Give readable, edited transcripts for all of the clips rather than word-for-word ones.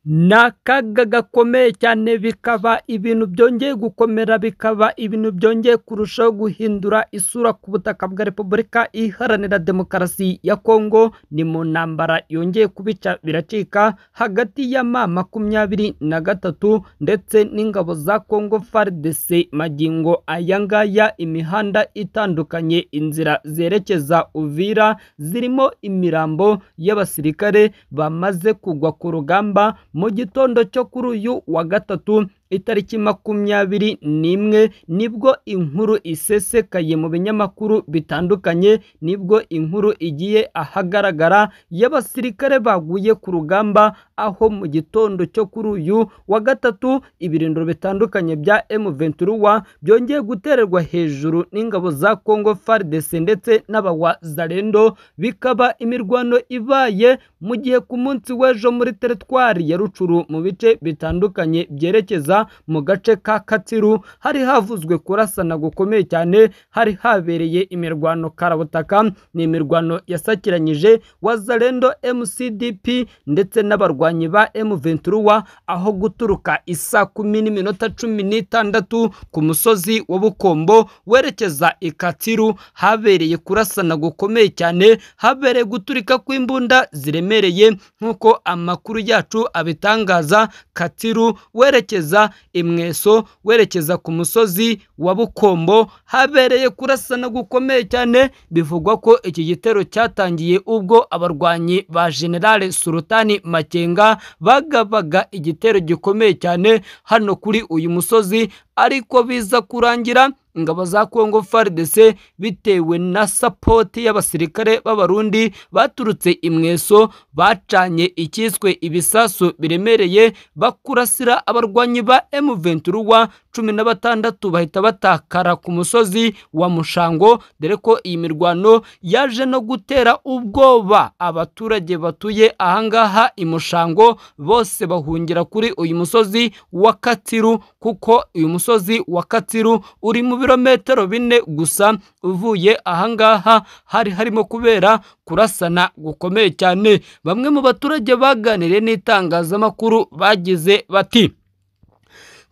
Ni akaga gakomeye cyane, bikaba ibintu byongeye gukomera, bikaba ibintu byongeye kurushaho guhindura isura ku butaka bwa Repubulika Iharanira Demokarasi ya Kongo. Ni mu ntambara yongeye kubica biracika hagati ya M23 ndetse n'ingabo za Kongo FARDC. Magingo aya ngaya imihanda itandukanye, inzira zerekeza Uvira zirimo imirambo y'abasirikare bamaze kugwa ku rugamba. Mu gitondo cyo kuri uyu wa gatatu itariki 21 nibwo inkuru isesekaye mu binyamakuru bitandukanye, nibwo inkuru igiye ahagaragara y'abasirikare baguye ku rugamba, aho mu gitondo cyo kuri uyu wa gatatu ibirindiro bitandukanye bya M23 byongeye gutererwa hejuru n'ingabo za Congo FARDC ndetse n'abawazalendo, bikaba imirwano ibaye mu gihe ku munsi w'ejo muri teritwari ya Rucuru mu bice bitandukanye byerekeza mu gace ka Katsiru hari havuzwe kurasana gukomeye cyane, hari habereye imirwano karabutaka. Ni imirwano yasakiranyije Wazalendo, MCDP ndetse n'abarwanyi ba M23, aho guturuka isaa 10:16 ku musozi wa Bukombo werekeza i Katsiru habereye kurasana gukomeye cyane, habereye guturika kw'imbunda ziremereye nk'uko amakuru yacu abitangaza. Katsiru werekeza Imweso werekeza ku musozi wa Bukombo habereye kurasana gukomeye cyane. Bivugwa ko iki gitero cyatangiye ubwo abarwanyi ba General Sultani Makenga bagabaga igitero gikomeye cyane hano kuri uyu musozi, ariko biza kurangira ingabo za Congo FARDC bitewe na sapoti y'abasirikare b'Abarundi baturutse Imweso bacanye ikiswe ibisasu biremereye bakurasira abarwanyi ba M23 16 bahita batakara ku musozi wa Mushango. Dore ko iyi mirwano yaje no gutera ubwoba abaturage batuye ahangaha i Mushango, bose bahungira kuri uyu musozi wa Katsiru, kuko uyu musozi wa Katsiru uri mu birometero 4 gusa uvuye ahangaha hari harimo kubera kurasana gukomeye cyane. Bamwe mu baturage baganiriye n'itangazamakuru bagize bati: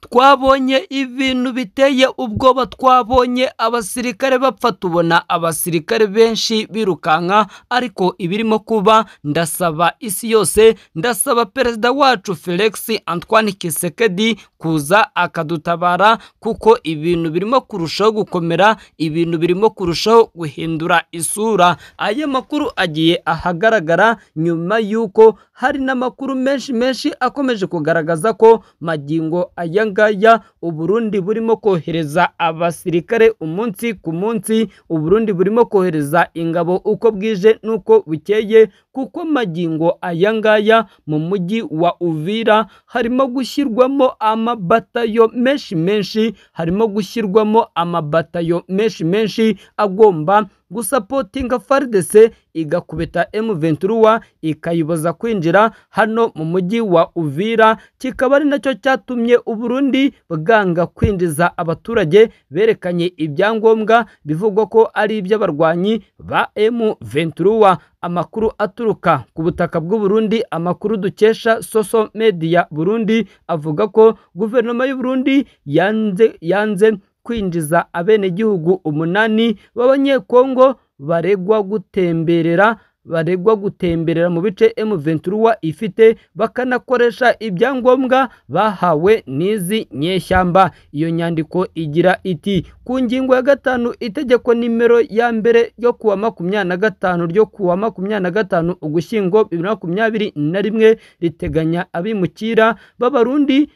twabonye ibintu biteye ubwoba, twabonye abasirikare bapfa, tubona abasirikare benshi birukanka, ariko ibirimo kuba ndasaba isi yose, ndasaba perezida wacu Felix Antoine Tshisekedi kuza akadutabara, kuko ibintu birimo kurushaho gukomera, ibintu birimo kurushaho guhindura isura. Aya makuru agiye ahagaragara nyuma y'uko hari n'amakuru menshi menshi akomeje kugaragaza ko magingo aya ngaya Uburundi burimo kohereza abasirikare umunsi ku munsi, Uburundi burimo kohereza ingabo uko bwije nuko bukeye, kuko magingo aya ngaya mu mujyi wa Uvira harimo gushyirwamo amabatayo menshi menshi, harimo gushyirwamo amabatayo menshi menshi agomba gusapotinga FARDC igakubita M23 ikayibuza kwinjira hano mu mujyi wa Uvira. Kikaba ari nacyo cyatumye Uburundi bwanga kwinjiza abaturage berekanye ibyangombwa bivugwa ko ari iby'abarwanyi ba M23. Amakuru aturuka ku butaka bw'u Burundi, amakuru dukesha Social Media Burundi, avuga ko guverinoma y'u Burundi yanze kwinjiza abenegihugu 8 b'Abanyekongo baregwa gutemberera mu bice M23 ifite, bakanakoresha ibyangombwa bahawe n'izi nyeshyamba. Iyo nyandiko igira iti: ku ngingo ya 5 itegeko nimero ya 1 ryo kuwa 25 ryo kuwa 25 Ugushyingo 2021 riteganya abimukira b'Abarundi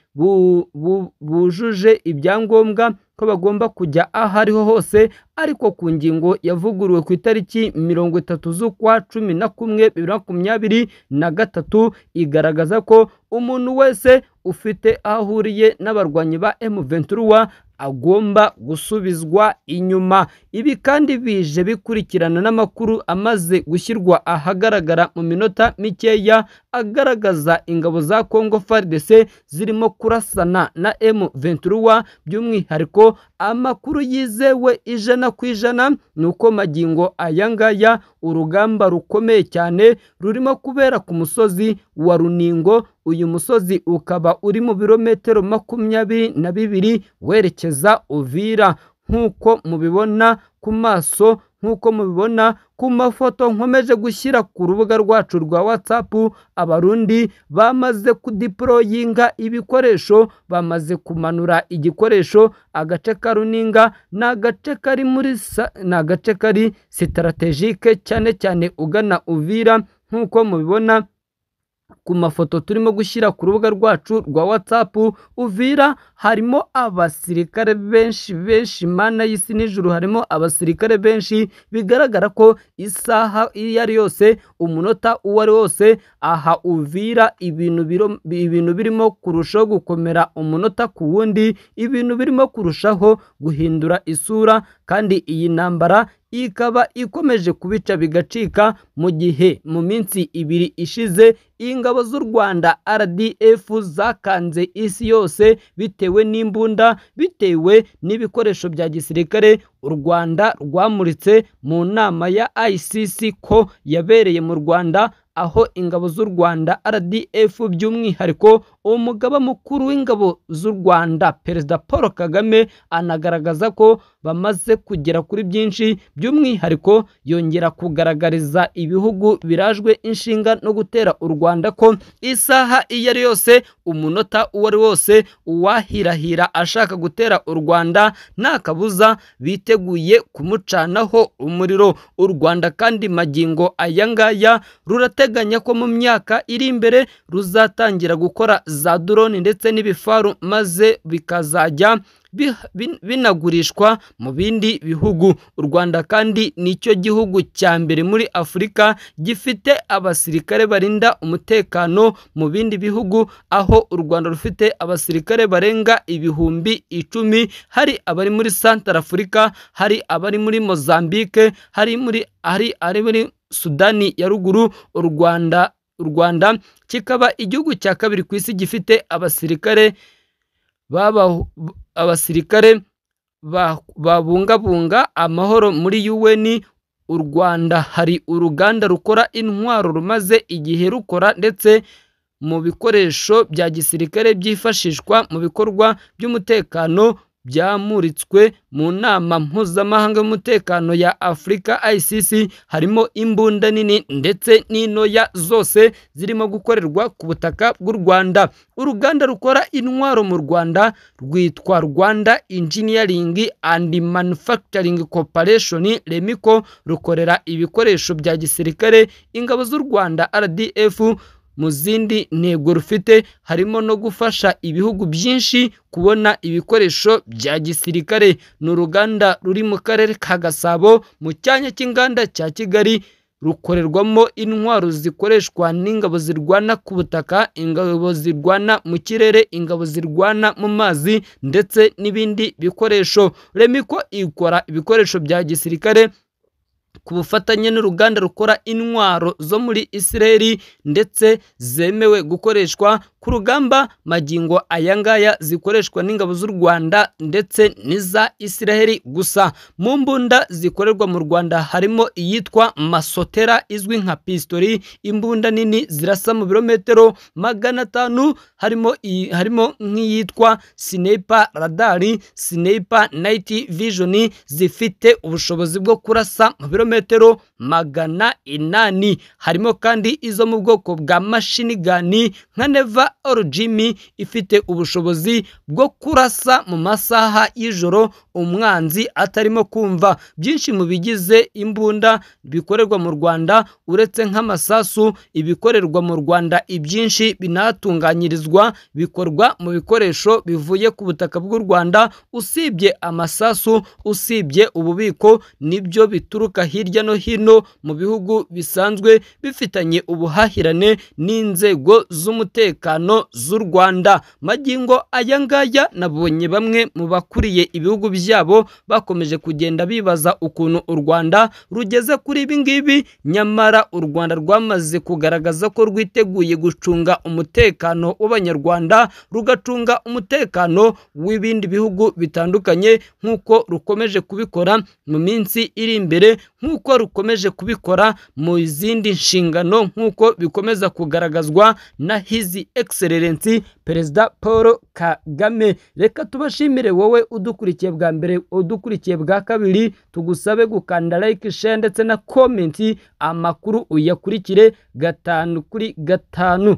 bujuje ibyangombwa ko bagomba kujya aho ariho hose, ariko ku ngingo yavuguruwe ku itariki 30 z'ukwa 11 2023 igaragaza ko umuntu wese ufite aho ahuriye n'abarwanyi ba M23 agomba gusubizwa inyuma. Ibi kandi bije bikurikirana n'amakuru amaze gushyirwa ahagaragara mu minota mikeya agaragaza ingabo za Congo FARDC zirimo kurasana na M23. By'umwihariko amakuru yizewe 100% ni uko magingo aya ngaya urugamba rukomeye cyane rurimo kubera ku musozi wa Runingo. Uyu musozi ukaba uri mu birometero 22 werekeza Uvira, nk'uko mubibona ku maso, nk'uko mubibona ku mafoto nkomeje gushyira ku rubuga rwacu rwa WhatsApp. Abarundi bamaze kudeployinga ibikoresho, bamaze kumanura igikoresho. Agace ka Runinga ni agace kari muri ni agace kari strategique cyane cyane ugana Uvira, nk'uko mubibona ku mafoto turimo gushyira ku rubuga rwacu rwa WhatsApp. Uvira harimo abasirikare benshi benshi, mana y'isi n'ijuru, harimo abasirikare benshi, bigaragara ko isaha iyo ari yose, umunota uwo ari wose, aha Uvira ibintu birimo kurushaho gukomera umunota ku wundi, ibintu birimo kurushaho guhindura isura, kandi iyi ntambara ikaba ikomeje kubica bigacika. Mu gihe mu minsi 2 ishize ingabo z'u Rwanda RDF zakanze isi yose bitewe n'imbunda, bitewe n'ibikoresho bya gisirikare u Rwanda rwamuritse mu nama ya ICC ko yabereye mu Rwanda, aho ingabo z'u Rwanda RDF by'umwihariko umugaba mukuru w'ingabo z'u Rwanda Perezida Paul Kagame anagaragaza ko bamaze kugera kuri byinshi, by'umwihariko yongera kugaragariza ibihugu birajwe inshinga no gutera u Rwanda ko isaha iyo ari yose, umunota uwo ari wose, uwahirahira ashaka gutera u Rwanda nta kabuza biteguye kumucanaho umuriro. U Rwanda kandi magingo aya ngaya rurateganya ko mu myaka iri imbere ruzatangira gukora za drone ndetse n'ibifaru, maze bikazajya binagurishwa mu bindi bihugu. U Rwanda kandi nicyo gihugu cya mbere muri Afurika gifite abasirikare barinda umutekano mu bindi bihugu, aho u Rwanda rufite abasirikare barenga 10,000. Hari abari muri Centrafrica, hari abari muri Mozambique, hari muri Sudani ya ruguru. U Rwanda kikaba igihugu cya kabiri ku isi gifite abasirikare babungabunga amahoro muri UN. U Rwanda hari uruganda rukora intwaro rumaze igihe rukora ndetse mu bikoresho bya gisirikare byifashishwa mu bikorwa by'umutekano byamuritswe mu nama mpuzamahanga y'umutekano ya Afurika ICC. Harimo imbunda nini ndetse n'intoya zose zirimo gukorerwa ku butaka bw'u Rwanda. Uruganda rukora intwaro mu Rwanda rwitwa Rwanda Engineering and Manufacturing Corporation REMICO, rukorera ibikoresho bya gisirikare ingabo z'u Rwanda RDF. Mu zindi ntego rufite harimo no gufasha ibihugu byinshi kubona ibikoresho bya gisirikare. Ni uruganda ruri mu karere ka Gasabo mu cyanya cy'inganda cya Kigali, rukorerwamo intwaro zikoreshwa n'ingabo zirwana ku butaka, ingabo zirwana mu kirere, ingabo zirwana mu mazi ndetse n'ibindi bikoresho. REMICO ikora ibikoresho bya gisirikare ku bufatanye n'uruganda rukora intwaro zo muri Israel ndetse zemewe gukoreshwa ku rugamba. Magingo aya ngaya zikoreshwa n'ingabo z'u Rwanda ndetse n'iza Israel gusa. Mu mbunda zikorerwa mu Rwanda harimo iyitwa Masotera izwi nka pistori, imbunda nini zirasa mu birometero 500, harimo nk'iyitwa Sniper Radar, Sniper Night Vision zifite ubushobozi bwo kurasa mu birometero 800. Harimo kandi izo mu bwoko bwa machine gun nka Neva Origimi ifite ubushobozi bwo kurasa mu masaha y'ijoro umwanzi atarimo kumva. Byinshi mu bigize imbunda bikorerwa mu Rwanda uretse nk'amasasu, ibikorerwa mu Rwanda ibyinshi binatunganyirizwa bikorwa mu bikoresho bivuye ku butaka bw'u Rwanda. Usibye amasasu, usibye ububiko, nibyo bituruka hirya no hino mu bihugu bisanzwe bifitanye ubuhahirane n'inzego z'umutekano z'u Rwanda. Magingo aya ngaya nabonye bamwe mu bakuriye ibihugu byabo byabo bakomeje kugenda bibaza ukuntu u Rwanda rugeze kuri ibi ngibi, nyamara u Rwanda rwamaze kugaragaza ko rwiteguye gucunga umutekano w'Abanyarwanda, rugacunga umutekano w'ibindi bihugu bitandukanye nk'uko rukomeje kubikora mu minsi iri imbere, nk'uko rukomeje kubikora mu zindi nshingano, nk'uko bikomeza kugaragazwa na His Excellency Perezida Paul Kagame. Reka tubashimire wowe udukurikiye bwa mbere, udukurikiye bwa kabiri, tugusabe gukanda like, share ndetse na comment, amakuru uyakurikire 5 kuri 5.